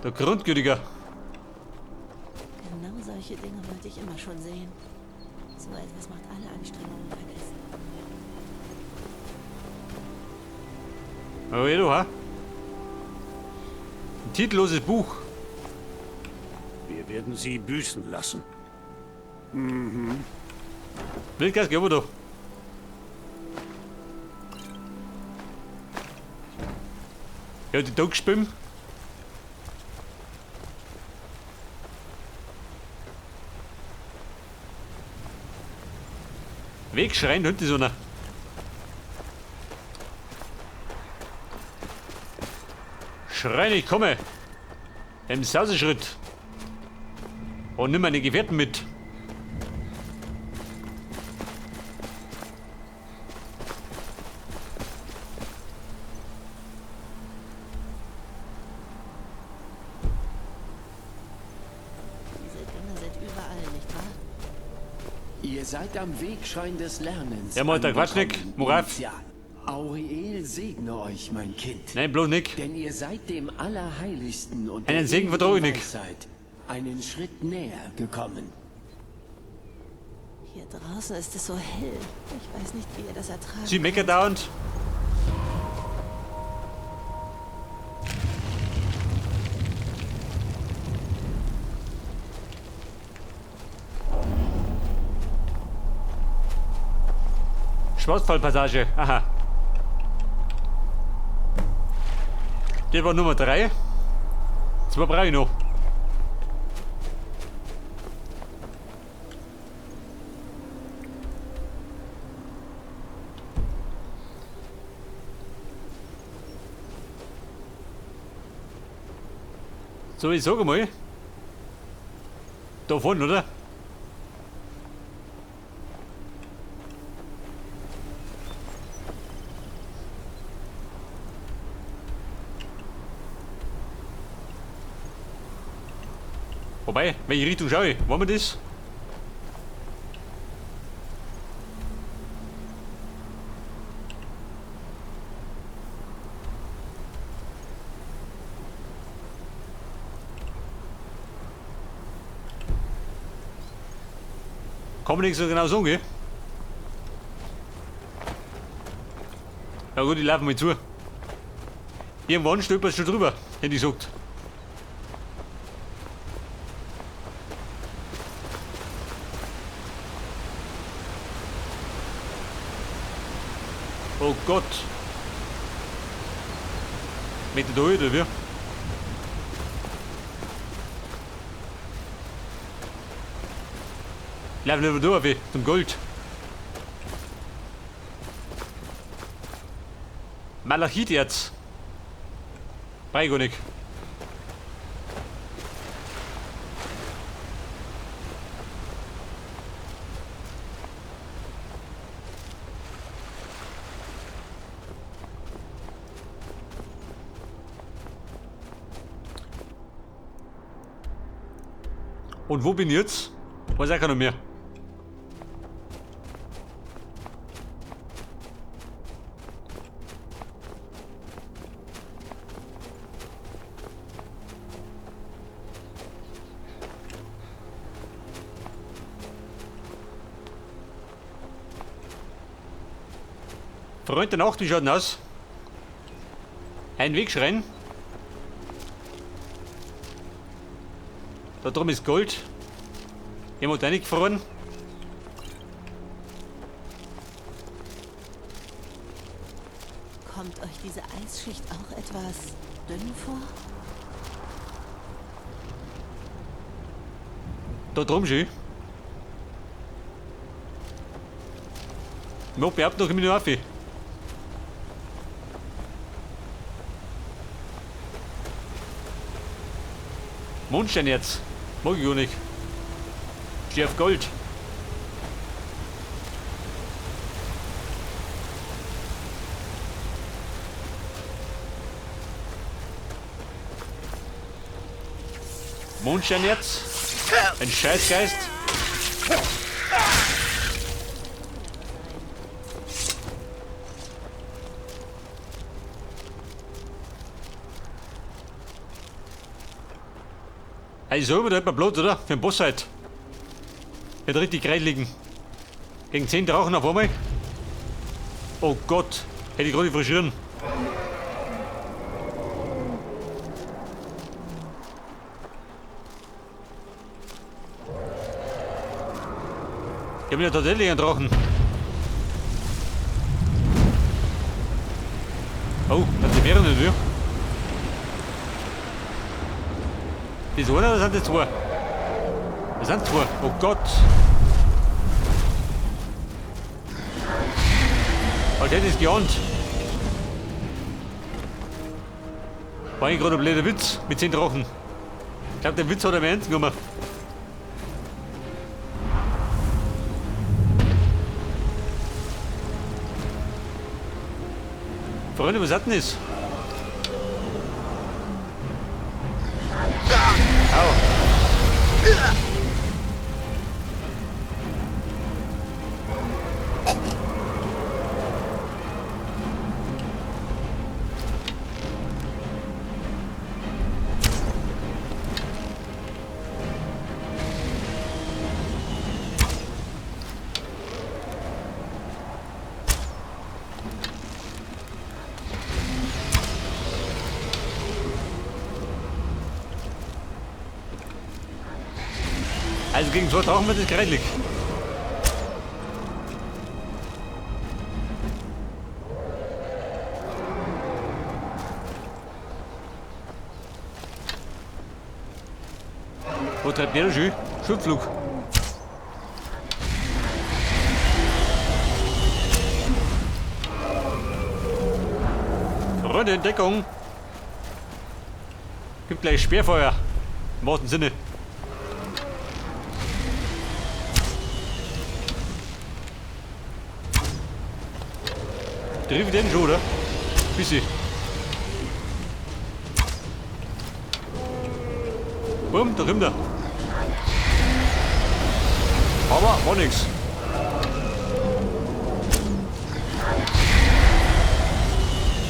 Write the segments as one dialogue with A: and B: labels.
A: Der Grundgütiger.
B: Genau solche Dinge wollte ich immer schon sehen. So etwas macht alle Anstrengungen vergessen.
A: Oh, du, ha? Ein titelloses Buch.
C: Wir werden sie büßen lassen.
A: Wildgas, gehen wir doch. Ja, die Tag gespielt. Wegschreien hinter so einer. Schreien, ich komme. Im Sauseschritt. Und nimm meine Gefährten mit.
B: Diese Dinge sind überall, nicht wahr?
D: Ihr seid am Wegschrein des Lernens.
A: Ja, Mutter, Quatsch nicht.
D: angekommen,
A: Muraf.
D: Initial. Auriel segne euch, mein Kind.
A: Nein, bloß nicht.
D: Denn ihr seid dem Allerheiligsten und
A: Einen
D: der
A: Segen vertrag ich
D: ewigen
A: nicht.
D: Weisheit einen Schritt näher gekommen.
B: Hier draußen ist es so hell. Ich weiß nicht, wie ihr das ertragen
A: Sie meckert
B: könnt.
A: dauernd. Schwarzfallpassage, aha. Das war Nummer 3. 2 brauche ich noch. So, ich sage mal. Da vorne, oder? Wobei, welche Richtung schaue ich? Wollen wir das? Kann man nicht so genau sagen, gell? Ja gut, ich laufe mal zu. Irgendwann stolperst du schon drüber, hätte ich gesagt. Oh Gott. Mit der durch, oder wie? Lauf lieber durch, wie zum Gold. Malachiterz. Brauch ich gar nicht. Und wo bin ich jetzt? Weiß auch keiner mehr. Freund der Nacht, wie schaut denn aus? Ein Wegschrein. Da drum ist Gold. Jemand reingefroren.
B: Kommt euch diese Eisschicht auch etwas dünn vor?
A: Da drum schon. Ich mach behaupten, noch immer noch auf. Mondstein jetzt. Mag ich gar nicht. Steh auf Gold. Mondstein jetzt. Ein Scheißgeist. Also so, da hätte man Blut, oder? Für den Boss halt. Wird richtig liegen. Gegen 10 Drachen auf einmal. Oh Gott, hätte ich gerade frischieren. Ich habe ja tatsächlich einen Drachen. Oh, das sind mehrere nicht, Das ist einer oder sind das zwei? Das sind zwei. Oh Gott. Als hätte ich es geahnt. War eigentlich gerade ein blöder Witz mit 10 Drachen. Ich glaube, den Witz hat er mir ernst genommen. Freunde, was hat denn das? Au. Also gegen zwei Drachen wird es kreidlich. Wo treibt der schon? Schwimmflug. Freunde, Entdeckung. Gibt gleich Sperrfeuer. Im wahrsten Sinne. Trifft den schon, oder? Bisschen. Bumm, da kommt er. Aber war nix.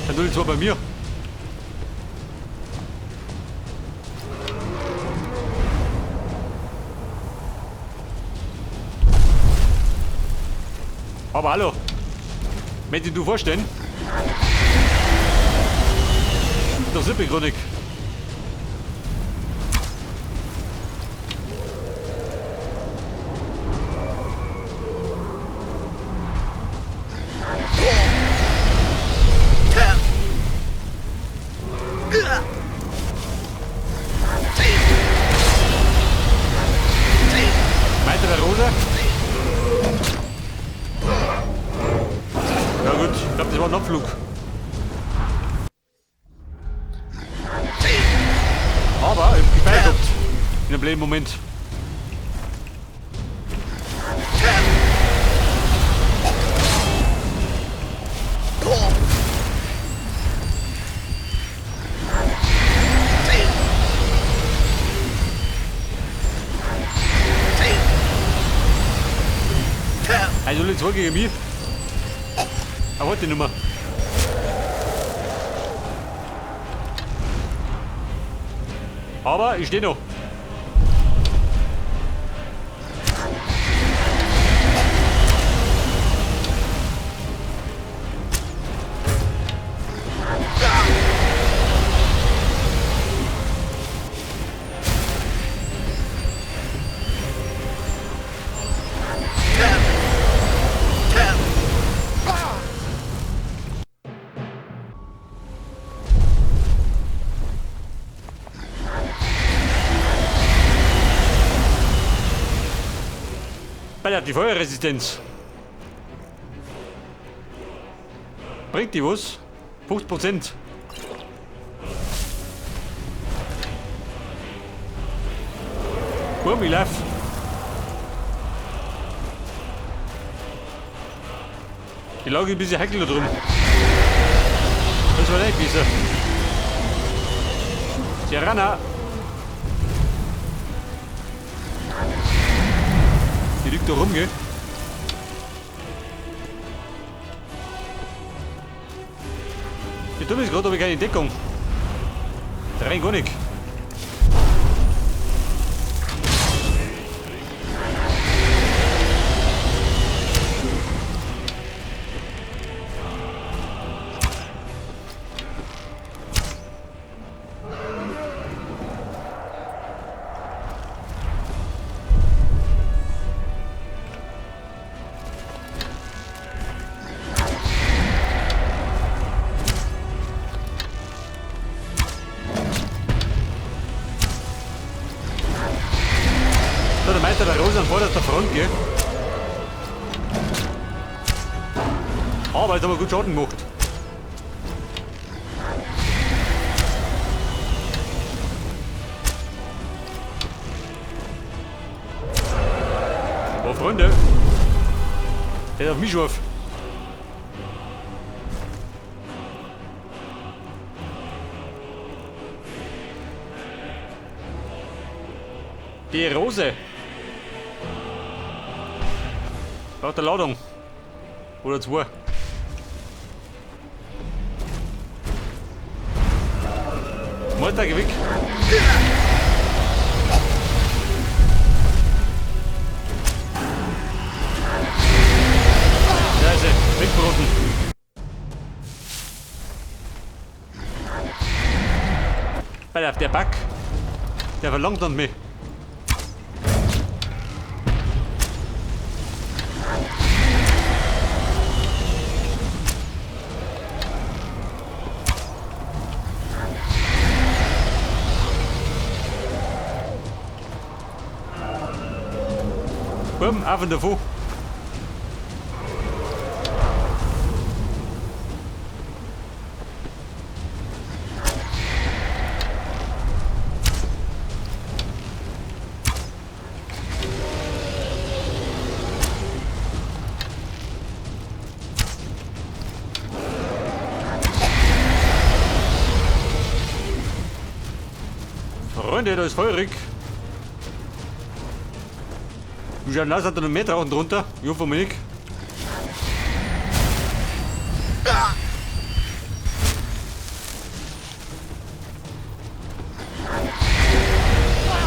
A: Dann tut zwar bei mir. Aber hallo. Möchtest du vorstellen? Das sind wir gerade nicht. Weiter Rosa. Ja gut, ich glaube, das war ein Abflug. Aber ich hab gespeichert gehabt. In einem blöden Moment. Also jetzt zwei gegen mich. Aber warte nicht mehr. Aber ich stehe noch. Alter, die Feuerresistenz. Bringt die was? 50%. Boom, ich lauf. Die Lage ist ein bisschen heikel da drum. Das war nicht besser. Serana. Die liegt da rum, gell? Die dumme ist gerade, habe ich keine Deckung. Rein gar nicht. Meister der Rose an vorderster Front, gell? Aber jetzt haben wir gut Schaden gemacht. Oh, Freunde. Der ist auf mich scharf. Die Rose. Braucht eine Ladung. Oder zwei. Mortar, geh weg. Scheiße, wegbraten. Pass auf, der Bug, der verlangsamt mich. Buben, auf und davon. Freunde, da ist feurig. Wie schaut denn aus? Hat da noch mehr Drachen drunter? Ich hoffe mal nicht.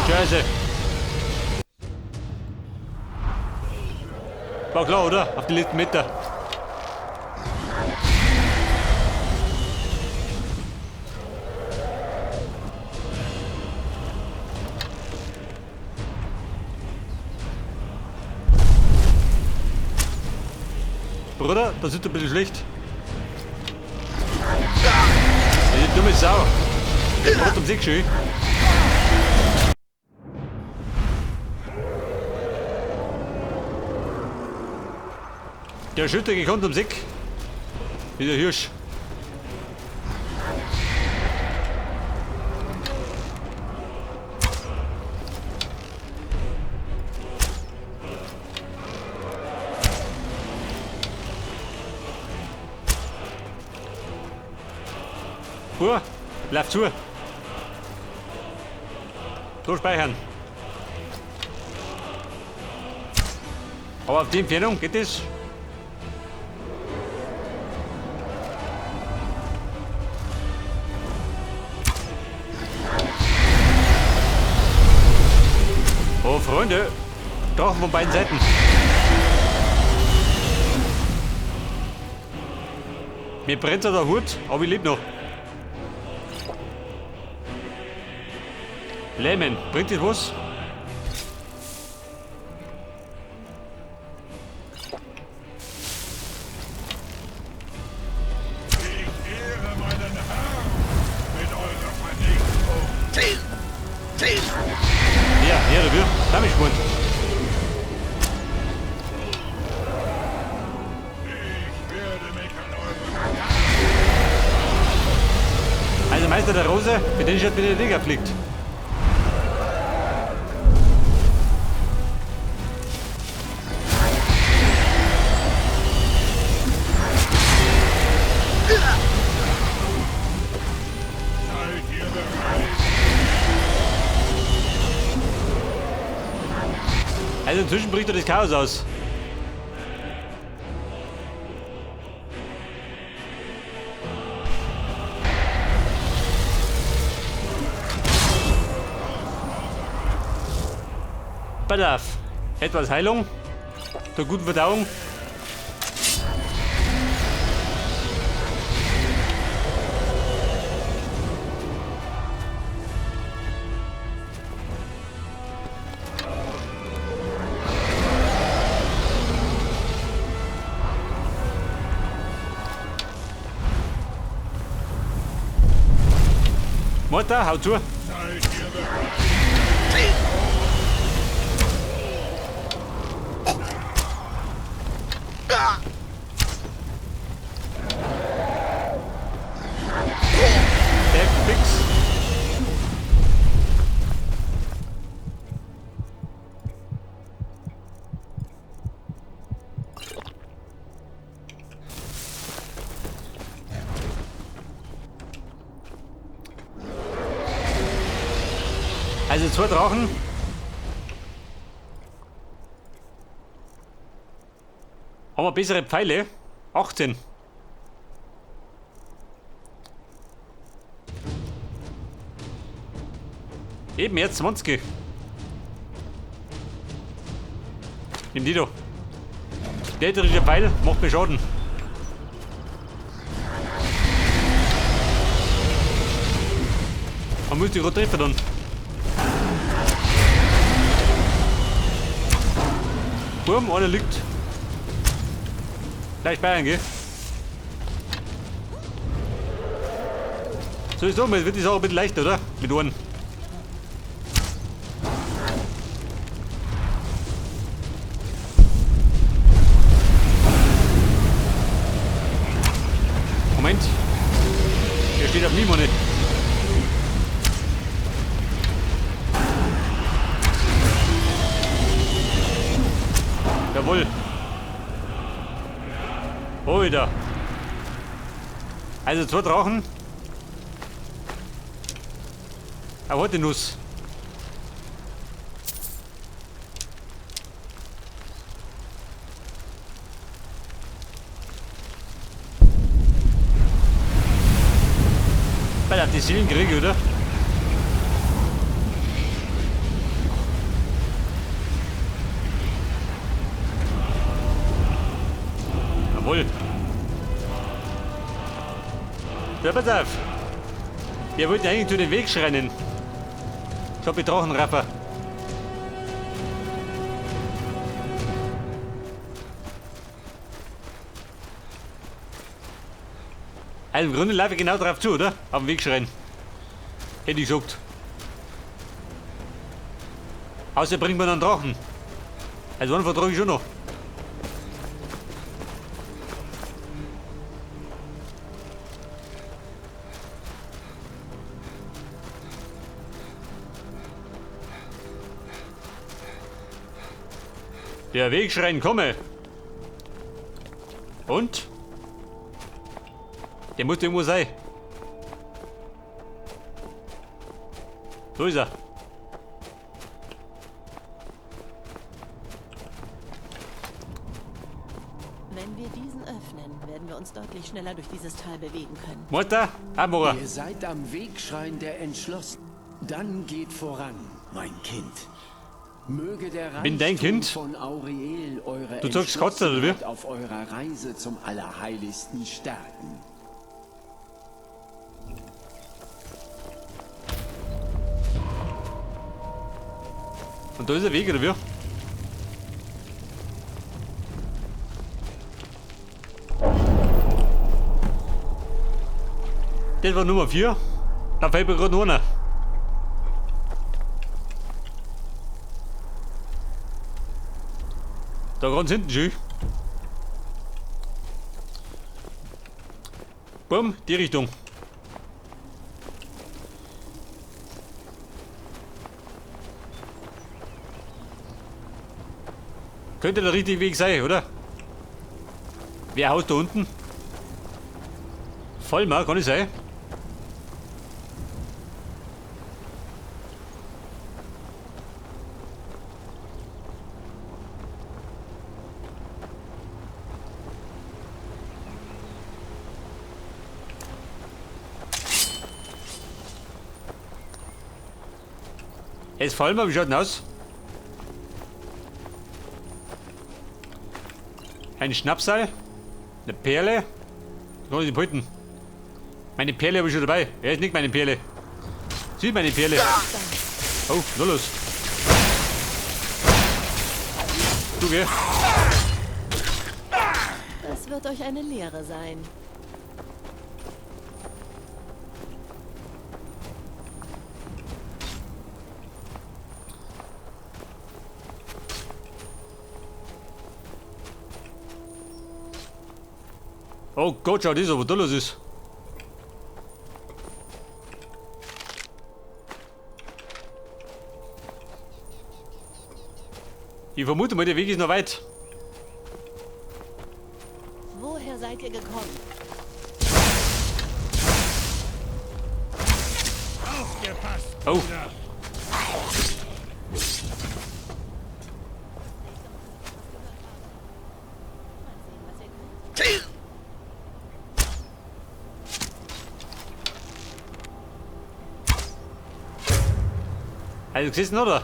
A: Scheiße. War klar, oder? Auf die letzten Meter. Bruder, das ist ein bisschen schlecht. Die dumme Sau. Rot um sich schön. Der Schütte kommt ums Eck. Wie der Hirsch. Huh, lauf zu. So speichern. Aber auf die Entfernung geht das? Oh, Freunde, Drachen von beiden Seiten. Mir brennt der Hut, aber ich lebe noch. Lähmen, bringt das was?
E: Ich ehre meinen Herrn mit eurer Vernichtung.
A: Ja, ja, da wird. Da bin ich gespannt.
E: Ich werde mich an eurem
A: Also Meister der Rose, für den schaut, wie der Digger fliegt.
E: Seid ihr bereit?
A: Also inzwischen bricht da das Chaos aus. Pass auf. Etwas Heilung. Zur guten Verdauung. Mutter, hau zu.
E: Seid ihr bereit?
A: Also 2 Drachen. Haben wir bessere Pfeile? 18. Eben jetzt 20. Nimm die doch. Der dritte Pfeil macht mir Schaden. Man muss die gerade treffen dann. Boom, einer liegt. Gleich speichern, gell? So ist es, wird die Sache ein bisschen leichter, oder? Mit Ohren. Moment. Der steht auf mich, Mann. Jawohl. Oh, wieder. Also 2 Drachen. Aber heute Nuss. Weil die Seelen kriege, oder? Jawohl. Ja, pass auf. Wir wollten eigentlich zu den Wegschreinen. Ich hab die Drachenraffer. Also im Grunde laufe ich genau drauf zu, oder? Auf dem Wegschrein. Hätte ich gesagt. Außer bringt man einen Drachen. Also einen vertrage ich schon noch. Der Wegschrein komme. Und? Der muss irgendwo sein. So ist er.
B: Wenn wir diesen öffnen, werden wir uns deutlich schneller durch dieses Tal bewegen können.
A: Mutter, Amora.
D: Ihr seid am Wegschrein der Entschlossen. Dann geht voran, mein Kind. Möge der
A: Bin dein
D: Reichtum
A: Kind?
D: von Auriel eure
A: Du sagst Kotze, oder wie?
D: Entschlossenheit auf eurer Reise zum Allerheiligsten stärken.
A: Und da ist der Weg, oder wie? Das war Nummer 4. Da fällt mir gerade noch einer. Da ganz hinten schön. Bumm, die Richtung. Könnte der richtige Weg sein, oder? Wer haust da unten? Vollmer, kann ich sein? Es Vollmer, wie schaut denn aus? Ein Schnapsal, eine Perle. Kann ich die behalten? Meine Perle habe ich schon dabei. Ja, ist nicht meine Perle. Sie ist meine Perle. Oh, nur los. Du, gell?
B: Das wird euch eine Lehre sein.
A: Oh Gott, schau das, was da los ist. Ich vermute mal, der Weg ist noch weit.
B: Woher seid ihr gekommen?
E: Aufgepasst,
A: Oh.
E: Bruder.
A: Also gesessen, oder?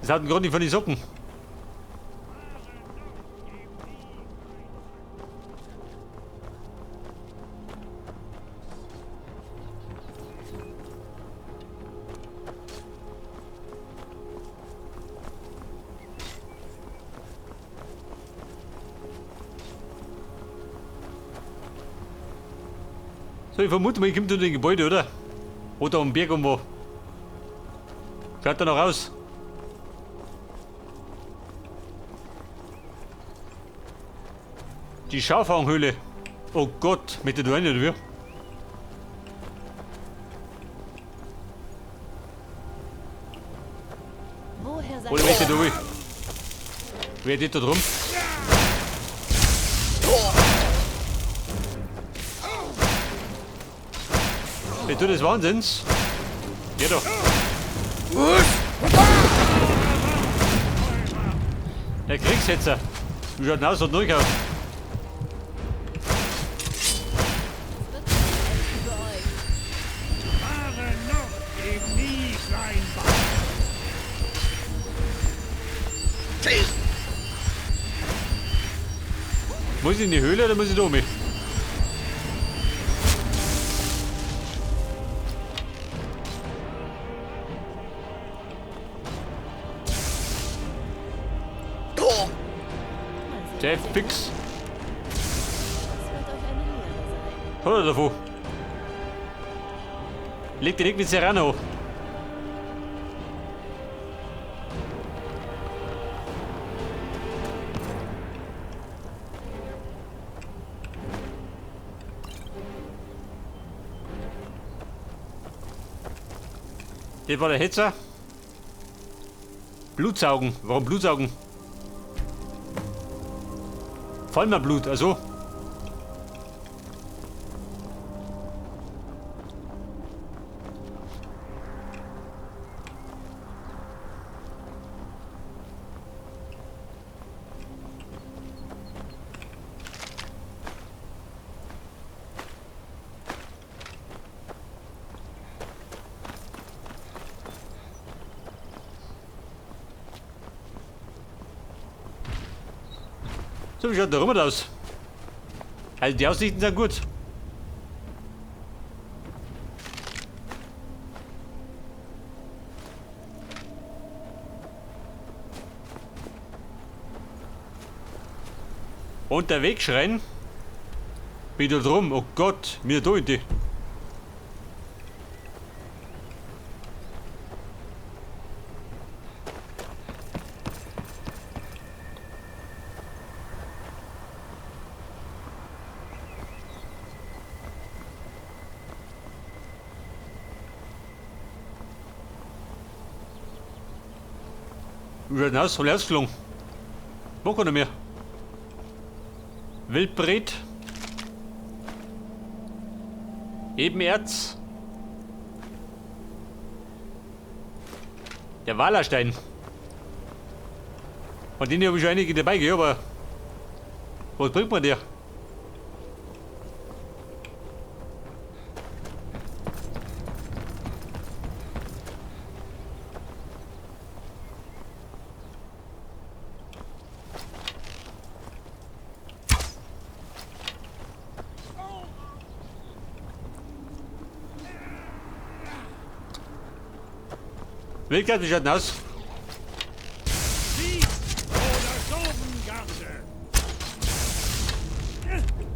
A: Das hat einen Grund nicht von den Socken. So, ich vermute mal, ich komme zu dem Gebäude, oder? Oder am Berg irgendwo. Schaut da noch aus. Die Schaufanghöhle. Oh Gott, mit der du rein, oder wie?
B: Woher seid
A: Oder welche du will? Wer geht da drum? Wer tut das Wahnsinns? Ja doch. Der Kriegshetzer. Wie schaut denn aus? Hat durchaus. Muss ich in die Höhle oder muss ich da um? Jeff Fix. Hat er davon? Legt direkt mit Serrano. Das war der Hetzer. Blutsaugen. Warum Blutsaugen? Vollmerblut, also. So, wie schaut der rum aus? Also die Aussichten sind gut. Und der Wegschrein. Wieder drum. Oh Gott, mir da in die. Wie schaut denn aus? Hab ich ausgeflogen. Wo kann er mehr? Wildbret. Ebenerz. Der Walerstein. Von denen habe ich schon einige dabei gehabt, aber was bringt man der? Wildgard, wie schaut denn aus?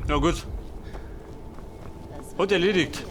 A: Na gut. Und erledigt.